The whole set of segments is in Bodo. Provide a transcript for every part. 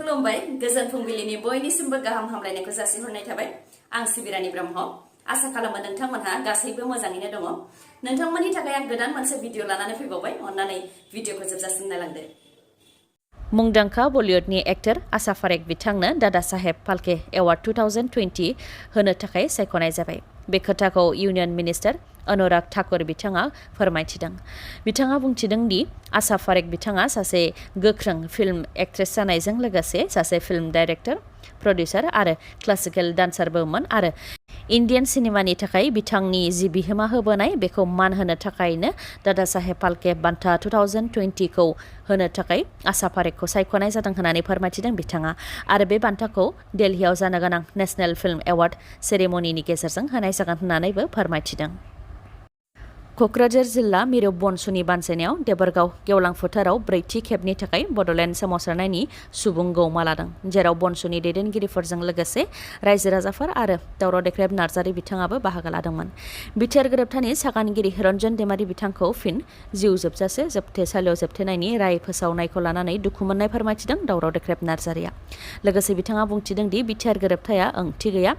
खुलुमबाय गोजोन फुंबिलिनि बयनिसिमबो गाहाम हामलायनायखौ जासिहरनाय थाबाय आं सिबिरानि ब्रह्म आसा खालामो नोंथांमोनहा गासैबो मोजाङैनो दङ नोंथांमोननि थाखाय आं गोदान मोनसे भिडिअ लानानै फैबावबाय अन्नानै भिडिअखौ जोबजासिम नायलांदो मुंदांखा बलिउडनि एक्टर आसा फारेक बिथांनो दादा साहेब फाल्के एवार्ड 2020 होनो थाखाय सायख'नाय जाबाय बे खोथाखौ इउनियन मिनिस्टार अनुराग ठाकुर बिथाङा फोरमायथिदों बिथाङा बुंथिदों दि आसा फारेक बिथाङा सासे गोख्रों फिल्म एक्ट्रेस जानायजों लोगोसे सासे फिल्म डाइरेक्टर प्रडिउसार आरो क्लासिकेल डान्सारबोमोन आरो इन्डियान सिनेमानि थाखाय बिथांनि जि बिहोमा होबोनाय बेखौ मान होनो थाखायनो दादा साहेब फाल्के बान्था 2020 खौ होनो थाखाय आसा फारेकखौ सायख'नाय जादों होननानै फोरमायथिदों बिथाङा आरो बे बान्थाखौ दिल्लीयाव जानो गोनां नेशनेल फिल्म एवार्ड सेरेमनिनि गेजेरजों होनाय जागोन होननानैबो फोरमायथिदों क'क्राझार जिल्ला मिरु बनसुनि बानजायनायाव देबरगाव गेवलां फोथाराव ब्रैथि खेबनि थाखाय बड'लेण्ड सोमावसारनायनि सुबुं गौमा लादों जेराव बनसुनि दैदेनगिरिफोरजों लोगोसे रायजो राजाफोर आरो दावराव देख्रेब नार्जारि बिथाङाबो बाहागो लादोंमोन बिटिआर गोरोबथानि सागानगिरि रन्जन दैमारि बिथांखौ फिन जिउ जोबजासे जोबथेसालियाव जोबथेनायनि राय फोसावनायखौ लानानै दुखु मोननाय फोरमायथिदों दावराव देख्रेब नार्जारिया लोगोसे बिथाङा बुंथिदों दि बिटिआर गोरोबथाया ओंथि गैया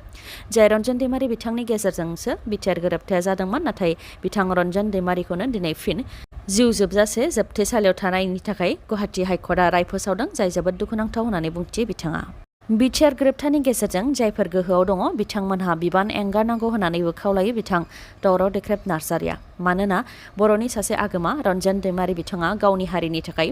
जाय रन्जन दैमारि बिथांनि गेजेरजोंसो बिटिआर गोरोबथाया जादोंमोन नाथाय बिथां रन्जन दैमारिखौनो दिनै फिन जिउ जोबजासे जोबथेसालियाव थानायनि थाखाय गुवाहाटी हाइकर्टआ राय फोसावदों जाय जोबोद दुखुनांथाव होननानै बुंथियो बिथाङा बिटिआर गोरोबथानि गेजेरजों जायफोर गोहोआव दङ बिथांमोनहा बिबान एंगारनांगौ होननानैबो खावलायो बिथां दावराव देख्रेब नार्जारिया मानोना बर'नि सासे आगोमा रन्जन दैमारि बिथाङा गावनि हारिनि थाखाय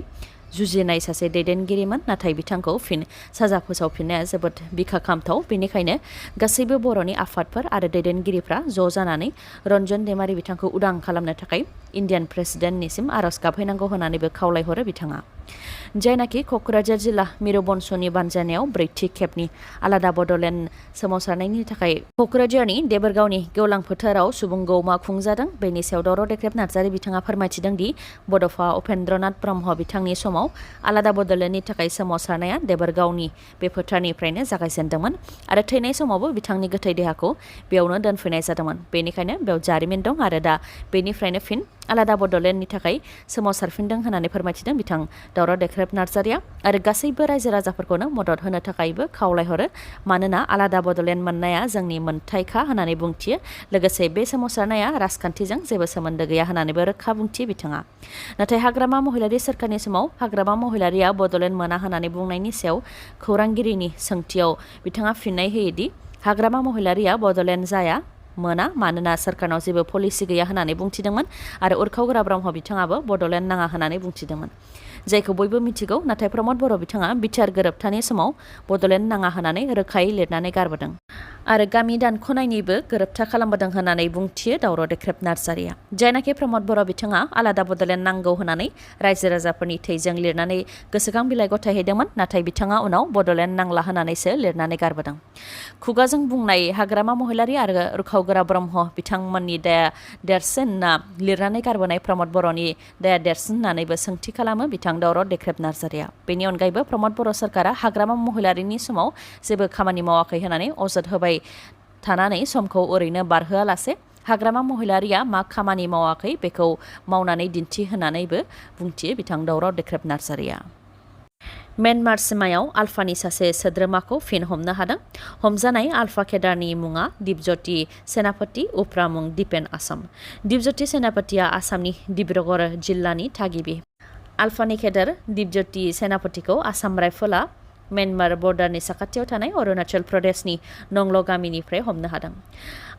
जुजिनाय सासे दैदेनगिरिमोन नाथाय बिथांखौ फिन साजा फोसावफिननाया जोबोद बिखा खामथाव बेनिखायनो गासैबो बर'नि आफादफोर आरो दैदेनगिरिफ्रा ज' जानानै रन्जन दैमारि बिथांखौ उदां खालामनो थाखाय इन्डियान प्रेसिडेन्टनिसिम आर'ज गाबहैनांगौ होननानैबो खावलायहरो बिथाङा जायनाखि क'क्राझार जिल्ला मिरु बनसुनि बानजायनायाव ब्रैथि खेबनि आलादा बड'लेण्ड सोमावसारनायनि थाखाय क'क्राझारनि देबरगावनि गेवलां फोथाराव सुबुं गौमा खुंजादों बेनि सायाव दावराव देख्रेब नार्जारि बिथाङा फोरमायथिदों दि बड'फा उपेन्द्रनाथ ब्रह्म बिथांनि समाव आलादा बड'लेण्डनि थाखाय सोमावसारनाया देबरगावनि बे फोथारनिफ्रायनो जागायजेनदोंमोन आरो थैनाय समावबो बिथांनि गोथै देहाखौ बेयावनो दोनफैनाय जादोंमोन बेनिखायनो बेयाव जारिमिन दं आरो दा बेनिफ्रायनो फिन आलादा बड'लेण्डनि थाखाय सोमावसारफिनदों होननानै फोरमायथिदों बिथां दावराव देख्रेब नार्जारिया आरो गासैबो रायजो राजाफोरखौनो मदद होनो थाखायबो खावलायहरो मानोना आलादा बड'लेण्ड मोननाया जोंनि मोनथायखा होननानै बुंथियो लोगोसे बे सोमावसारनाया राजखान्थिजों जेबो सोमोन्दो गैया होननानैबो रोखा बुंथियो बिथाङा नाथाय हाग्रामा महिलारि सोरखारनि समाव हाग्रामा महिलारिया बड'लेण्ड मोना होननानै बुंनायनि सायाव खौरांगिरिनि सोंथियाव बिथाङा फिननाय होयोदि हाग्रामा महिलारिया बड'लेण्ड जाया मोना मानोना सोरखारनाव जेबो पलिसि गैया होननानै बुंथिदोंमोन आरो उरखावग्रा ब्रह्म बिथाङाबो बड'लेण्ड नाङा होननानै बुंथिदोंमोन जायखौ बयबो मिथिगौ नाथाय प्रमद बर' बिथाङा बिटिआर गोरोबथानि समाव बड'लेण्ड नाङा होननानै रोखायै लिरनानै गारबोदों आरो गामि दानख'नायनिबो गोरोबथा खालामबोदों होननानै बुंथियो दावराव देख्रेब नार्जारिया जायनाखि प्रमद बर' बिथाङा आलादा बड'लेण्ड नांगौ होननानै रायजो राजाफोरनि थैजों लिरनानै गोसोखां बिलाइ गथायहैदोंमोन नाथाय बिथाङा उनाव बड'लेण्ड नांला होननानैसो लिरनानै गारबोदों खुगाजों बुंनाय हाग्रामा महिलारि आरो रुखावग्रा ब्रह्म बिथांमोननि दाया देरसिनना लिरनानै गारबोनाय प्रमद बर'नि दाया देरसिन होननानैबो सोंथि खालामो बिथां दावराव देख्रेब नार्जारिया बेनि अनगायैबो प्रमद बर' सरकारा हाग्रामा महिलारिनि समाव जेबो खामानि मावाखै होननानै अजद होबाय थानानै समखौ ओरैनो बारहोआलासे हाग्रामा महिलारिया मा खामानि मावाखै बेखौ मावनानै दिन्थि होननानैबो बुंथियो बिथां दावराव देख्रेब नार्जारिया म्यानमार सिमायाव आल्फानि सासे सोद्रोमाखौ फिन हमनो हादों हमजानाय आल्फा केडारनि मुङा दिपज्योति सेनापति उफ्रा मुं दिपेन आसाम दिपज्योति सेनापतिया आसामनि डिब्रुगड़ जिल्लानि थागिबि आल्फानि केडार दिपज्योति सेनापतिखौ आसाम राइफला म्यानमार बर्डारनि साखाथियाव थानाय अरुणाचल प्रदेशनि नंल' गामिनिफ्राय हमनो हादों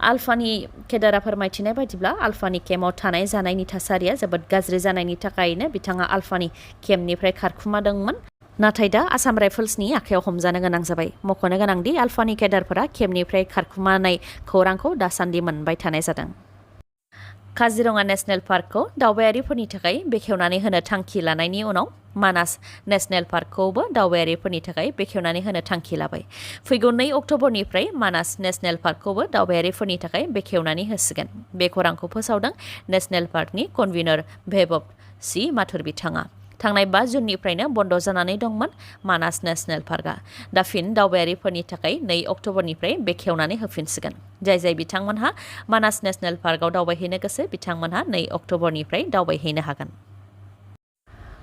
आल्फानि केडारा फोरमायथिनाय बायदिब्ला आल्फानि केम्पआव थानाय जानायनि थासारिया जोबोद गाज्रि जानायनि थाखायनो बिथाङा आल्फानि केम्पनिफ्राय खारखुमादोंमोन नाथाय दा आसाम राइफल्सनि आखायाव हमजानो गोनां जाबाय मख'नो गोनांदि आल्फानि केडारफोरा केम्पनिफ्राय खारखुमानाय खौरांखौ दासान्दि मोनबाय थानाय जादों काजिरङा नेशनेल पार्कखौ दावबायारिफोरनि थाखाय बेखेवनानै होनो थांखि लानायनि उनाव मानास नेशनेल पार्कखौबो दावबायारिफोरनि थाखाय बेखेवनानै होनो थांखि लाबाय फैगौ 2 अक्ट'बरनिफ्राय मानास नेशनेल पार्कखौबो दावबायारिफोरनि थाखाय बेखेवनानै होसिगोन बे खौरांखौ फोसावदों नेशनेल पार्कनि कनभिनर भैबब सि माथुर बिथाङा थांनाय 5 जुननिफ्रायनो बन्द जानानै दंमोन मानास नेशनेल पार्कआ दा फिन दावबायारिफोरनि थाखाय 2 अक्ट'बरनिफ्राय बेखेवनानै होफिनसिगोन जाय बिथांमोनहा मानास नेशनेल पार्कआव दावबायहैनो गोसो बिथांमोनहा 2 अक्ट'बरनिफ्राय दावबायहैनो हागोन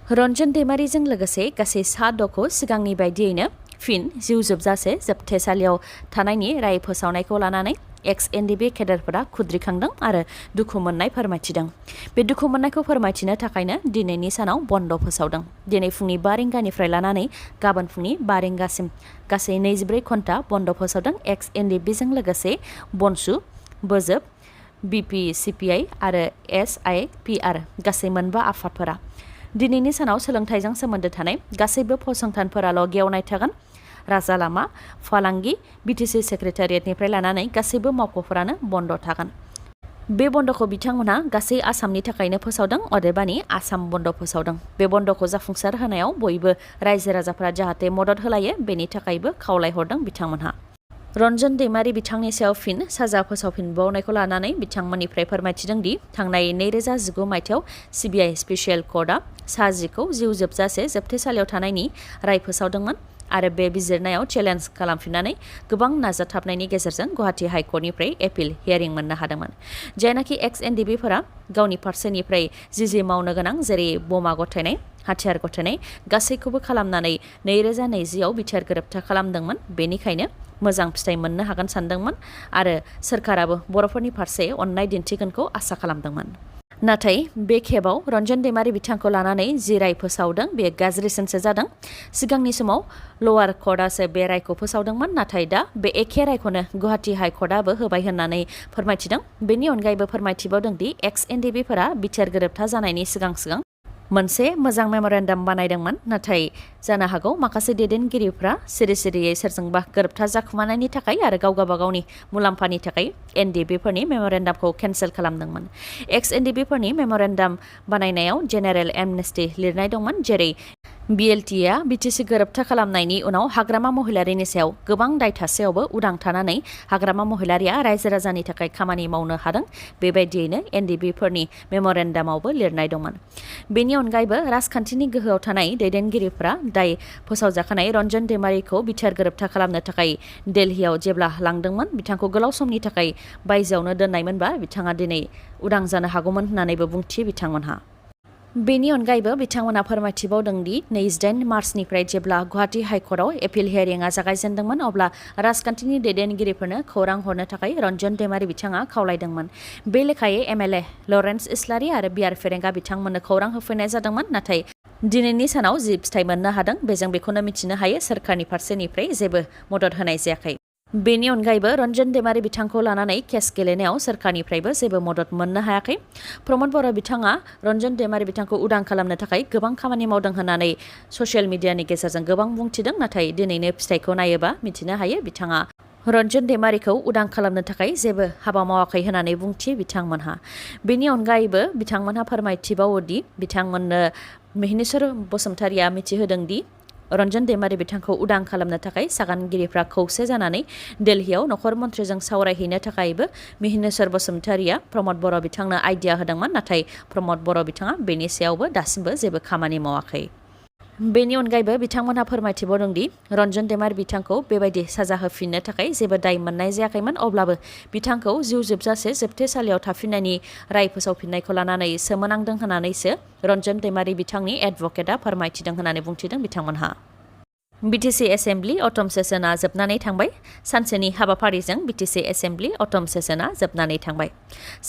रन्जन दैमारिजों लोगोसे गासै 7 सिगांनि बायदियैनो फिन जिउ जोबजासे जोबथेसालियाव थानायनि राय फोसावनायखौ लानानै एक्स एनडिबि केडारफोरा खुद्रिखांदों आरो दुखु मोननाय फोरमायथिदों। बे दुखु मोननायखौ फोरमायथिनो थाखायनो दिनैनि सानाव बन्द फोसावदों। दिनै फुंनि 5 रिंगानिफ्राय लानानै गाबोन फुंनि 5 रिंगासिम गासै 24 घन्टा बन्द फोसावदों एक्स एनडिबिजों लोगोसे बनसु, बोजोब, बिपि सिपिआइ आरो SIPR गासै मोनबा आफादफोरा। दिनैनि सानाव सोलोंथाइजों सोमोन्दो थानाय गासैबो फसंथानफोराल' गेवनाय थागोन। राजा लामा, फालांगि, बिटिसि सेक्रेटारियेटनिफ्राय लानानै गासैबो मावख'फोरानो बन्द थागोन। बे बन्दखौ बिथांमोनहा गासै आसामनि थाखायनो फोसावदों, अदेबानि आसाम बन्द फोसावदों। बे बन्दखौ जाफुंसार होनायाव बयबो रायजो राजाफोरा जाहाथे मदद होलायो बेनि थाखायबो खावलायहरदों बिथांमोनहा। रन्जन दैमारि बिथांनि सायाव फिन साजा फोसावफिनबावनायखौ लानानै बिथांमोननिफ्राय फोरमायथिदों दि थांनाय 2019 मायथाइयाव सिबिआइ स्पेसियेल कर्टआ सा 10खौ जिउ जोबजासे जोबथेसालियाव थानायनि राय फोसावदोंमोन आरो बे बिजिरनायाव चेलेन्ज खालामफिननानै गोबां नाजाथाबनायनि गेजेरजों गुवाहाटी हाइकर्टनिफ्राय एपिल हियारिं मोननो हादोंमोन। जायनाखि एक्स एनडिबिफोरा गावनि फारसेनिफ्राय जि मावनो गोनां जेरै बमा गथायनाय, हाथियार गथायनाय गासैखौबो खालामनानै 2020आव बिटिआर गोरोबथा खालामदोंमोन। बेनिखायनो मोजां फिथाइ मोननो हागोन सानदोंमोन आरो सोरखाराबो बर'फोरनि फारसे अननाय दिन्थिगोनखौ आसा खालामदोंमोन। नाथाय बे खेबाव रन्जन दैमारि बिथांखौ लानानै जि राय फोसावदों बे गाज्रिसिनसो जादों। सिगांनि समाव लवार कर्टआसो बे रायखौ फोसावदोंमोन, नाथाय दा बे एखे रायखौनो गुवाहाटी हाइकर्टआबो होबाय होननानै फोरमायथिदों। बेनि अनगायैबो फोरमायथिबावदों दि एक्स एनडिबिफोरा बिटिआर गोरोबथा जानायनि सिगां मोनसे मोजां मेम'रेन्डाम बानायदोंमोन, नाथाय जानो हागौ माखासे दैदेनगिरिफ्रा सिरि-सिरियै सोरजोंबा गोरोबथा जाखुमानायनि थाखाय आरो गाव गावबागावनि मुलाम्फानि थाखाय एनडिबिफोरनि मेम'रेन्डामखौ केन्सेल खालामदोंमोन। एक्स एनडिबिफोरनि मेम'रेन्डाम बानायनायाव जेनेरेल एमनेस्टि लिरनाय दंमोन, जेरै बिएलटिआ बिटिसि गोरोबथा खालामनायनि उनाव हाग्रामा महिलारिनि सायाव गोबां दाय थासेयावबो उदां थानानै हाग्रामा महिलारिया रायजो राजानि थाखाय खामानि मावनो हादों। बेबायदियैनो एनडिबिफोरनि मेम'रेन्डामावबो लिरनाय दंमोन। बेनि अनगायैबो राजखान्थिनि गोहोआव थानाय दैदेनगिरिफ्रा दाय फोसावजाखानाय रन्जन दैमारिखौ बिटिआर गोरोबथा खालामनो थाखाय दिल्लीयाव जेब्ला लांदोंमोन बिथांखौ गोलाव समनि थाखाय बायजोआवनो दोननायमोनबा बिथाङा दिनै उदां जानो हागौमोन होननानैबो बुंथियो बिथांमोनहा। बेनि अनगायैबो बिथांमोना फोरमायथिबावदों दि 28 मार्चनिफ्राय जेब्ला गुवाहाटी हाइकर्टआव एपिल हियारिंआ जागायजेनदोंमोन अब्ला राजखान्थिनि दैदेनगिरिफोरनो खौरां हरनो थाखाय रन्जन दैमारि बिथाङा खावलायदोंमोन। बे लेखायै एमएलए लरेन्स इस्लारि आरो बिआर फेरेंगा बिथांमोननो खौरां होफैनाय जादोंमोन, नाथाय दिनैनि सानाव जि फिथाइ मोननो हादों बेजों बेखौनो मिथिनो हायो सोरखारनि फारसेनिफ्राय जेबो मदद होनाय जायाखै। बेनि अनगायैबो रन्जन दैमारि बिथांखौ लानानै केस गेलेनायाव सोरखारनिफ्रायबो जेबो मदद मोननो हायाखै। प्रमद बर' बिथाङा रन्जन दैमारि बिथांखौ उदां खालामनो थाखाय गोबां खामानि मावदों होननानै ससियेल मिडियानि गेजेरजों गोबां बुंथिदों, नाथाय दिनैनो फिथाइखौ नायोबा मिथिनो हायो बिथाङा रन्जन दैमारिखौ उदां खालामनो थाखाय जेबो हाबा मावाखै होननानै बुंथियो बिथांमोनहा। बेनि अनगायैबो बिथांमोनहा फोरमायथिबावोदि बिथांमोननो मिहिनेश्वर बसुमतारिया मिथिहोदों दि रन्जन दैमारि बिथांखौ उदां खालामनो थाखाय सागानगिरिफ्रा खौसे जानानै दिल्लीयाव नखर मन्थ्रिजों सावरायहैनो थाखायबो मिहिनेश्वर बसुमतारिया प्रमद बर' बिथांनो आइडिया होदोंमोन, नाथाय प्रमद बर' बिथाङा बेनि सायावबो दासिमबो जेबो खामानि मावाखै। बेनि अनगायैबो बिथांमोनहा फोरमायथिबावदों दि रन्जन दैमारि बिथांखौ बेबायदि साजा होफिननो थाखाय जेबो दाय मोननाय जायाखैमोन, अब्लाबो बिथांखौ जिउ जोबजासे जोबथेसालियाव थाफिननायनि राय फोसावफिननायखौ लानानै सोमोनांदों होननानैसो रन्जन दैमारि बिथांनि एडभकेटआ फोरमायथिदों होननानै बुंथिदों बिथांमोनहा। बिटिसि एसेम्ब्लि अटम सेसना जोबनानै थांबाय। सानसेनि हाबाफारिजों बिटिसि एसेम्ब्लि अटम सेसना जोबनानै थांबाय।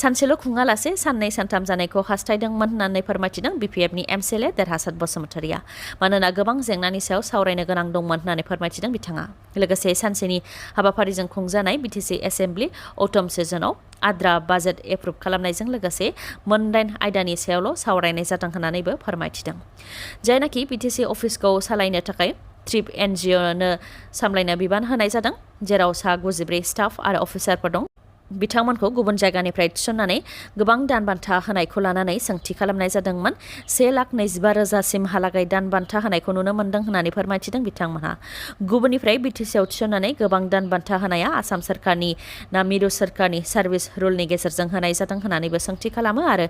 सानसेल' खुङालासे साननै सानथाम जानायखौ हास्थायदोंमोन होननानै फोरमायथिदों बिपिएफनि एमसिएलए देरहासात बसुमतारिया। मानोना गोबां जेंनानि सायाव सावरायनो गोनां दंमोन होननानै फोरमायथिदों बिथाङा। लोगोसे सानसेनि हाबाफारिजों खुंजानाय बिटिसि एसेम्ब्लि अटम सेसनाव आद्रा बाजेट एप्रुभ खालामनायजों लोगोसे 9 आयदानि सायावल' सावरायनाय जादों होननानैबो फोरमायथिदों। जायनाखि बिटिसि अफिसखौ सालायनो थाखाय ट्रिप एनजिअ'नो सामलायनो बिबान होनाय जादों, जेराव सा 94 स्टाफ आरो अफिसारफोर दं। बिथांमोनखौ गुबुन जायगानिफ्राय थिसननानै गोबां दान बान्था होनायखौ लानानै सोंथि खालामनाय जादोंमोन। 1,25,000सिमहालागै दान बान्था होनायखौ नुनो मोन्दों होननानै फोरमायथिदों बिथांमोनहा। गुबुननिफ्राय बिटिसिआव थिसननानै गोबां दान बान्था होनाया आसाम सोरखारनि ना मिरु सोरखारनि सार्भिस रुलनि गेजेरजों होनाय जादों होननानैबो सोंथि खालामो आरो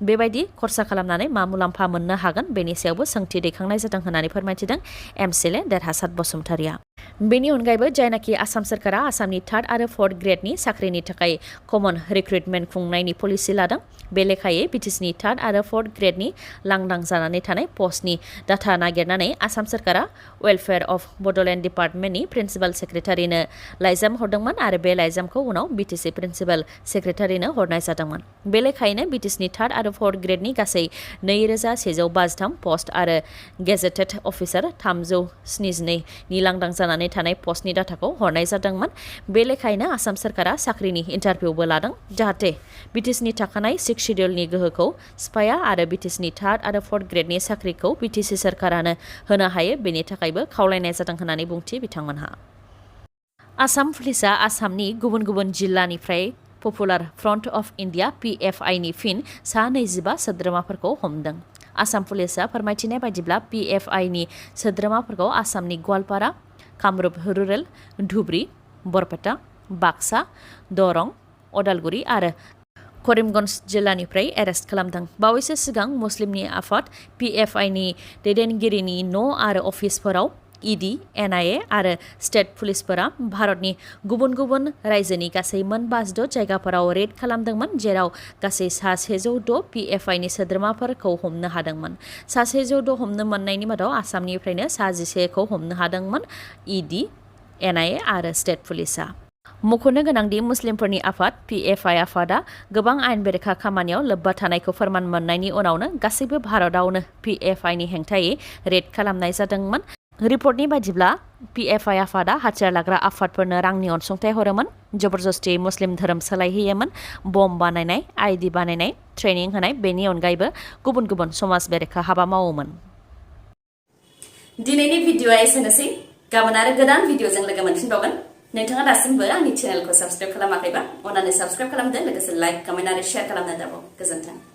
बेबायदि खरसा खालामनानै मा मुलाम्फा मोननो हागोन बेनि सायावबो सोंथि दैखांनाय जादों होननानै फोरमायथिदों एमसिएलए देरहासात बसुमतारिया। बेनि अनगायैबो जायनाखि आसाम सरकारा आसामनि 3rd आरो 4th ग्रेडनि साख्रिनि थाखाय कमन रिक्रुटमेन्ट खुंनायनि पलिसि लादों बे लेखायै बिटिसिनि 3rd आरो 4th ग्रेडनि लांदां जानानै थानाय पस्टनि डाटा नागिरनानै आसाम सरकारा वेलफेयार अफ बड'लेण्ड डिपार्टमेन्टनि प्रिन्सिपाल सेक्रेटारिनो लाइजाम हरदोंमोन आरो बे लाइजामखौ उनाव बिटिसि प्रिन्सिपाल सेक्रेटारिनो हरनाय जादोंमोन। बे लेखायैनो बिटिसिनि 3rd आरो 4th ग्रेडनि गासै 2153 पस्ट आरो गेजेटेड अफिसार 372 नि लांदां जानानै थानाय पस्टनि डाटाखौ हरनाय जादोंमोन। बे लेखायैनो आसाम सरकारा साख्रिनि इन्टारभिउबो लादों जाहाथे बिटिसिनि थाखानाय 6 शिड्युलनि गोहोखौ सिफाया आरो बिटिसिनि 3rd आरो 4th ग्रेडनि साख्रिखौ बिटिसि सरकारानो होनो हायो बेनि थाखायबो खावलायनाय जादों होननानै बुंथि बिथांमोनहा। आसाम पुलिसआ आसामनि गुबुन गुबुन जिल्लानिफ्राय popular front of India PFI नि फिन सा 25 सोद्रोमाफोरखौ हमदों। आसाम पुलिसआ फोरमायथिनाय बायदिब्ला PFI नि सोद्रोमाफोरखौ आसामनि गवालपारा, कामरुप रुरेल, धुब्री, बरपेटा, बाक्सा, दरं, अदालगुरि आरो करिमगन्ज जिल्लानिफ्राय एरेस्ट खालामदों। बावैसो सिगां मुस्लिमनि आफाद PFI नि दैदेनगिरिनि न' आरो अफिसफोराव ED, NIA आरो स्टेट पुलिसफोरा भारतनि गुबुन गुबुन रायजोनि गासै मोन 52 जायगाफोराव रेड खालामदोंमोन जेराव गासै 106 PFI नि सोद्रोमाफोरखौ हमनो हादोंमोन। 106 हमनो मोननायनि मादाव आसामनिफ्रायनो 11खौ हमनो हादोंमोन ED, NIA आरो स्टेट पुलिसआ। मख'नो गोनांदि मुस्लिमफोरनि आफाद PFI आफादा गोबां आयेन बेरेखा खामानियाव लोब्बा थानायखौ फोरमान मोननायनि उनावनो गासैबो भारतआवनो PFI नि हेंथायै रेड खालामनाय जादोंमोन। रिपर्टनि बायदिब्ला PFI आफादा हाथियार लाग्रा आफादफोरनो रांनि अनसुंथाइ हरोमोन, जबरदस्तियै मुस्लिम धोरोम सोलायहोयोमोन, बम बानायनाय, ID बानायनाय, ट्रेनिं होनाय, बेनि अनगायैबो गुबुन गुबुन समाज बेरेखा हाबा मावोमोन। दिनैनि भिडिअ'आ एसेनोसै। गाबोन आरो गोदान भिडिअ'जों लोगो मोनफिनबावगोन। नोंथाङा दासिमबो आंनि चेनेलखौ साबस्क्राइब खालामाखैबा अन्नानै साबस्क्राइब खालामदो, लोगोसे लाइक, कमेन्ट आरो शेयार खालामनो दाबाव। गोजोन्थों।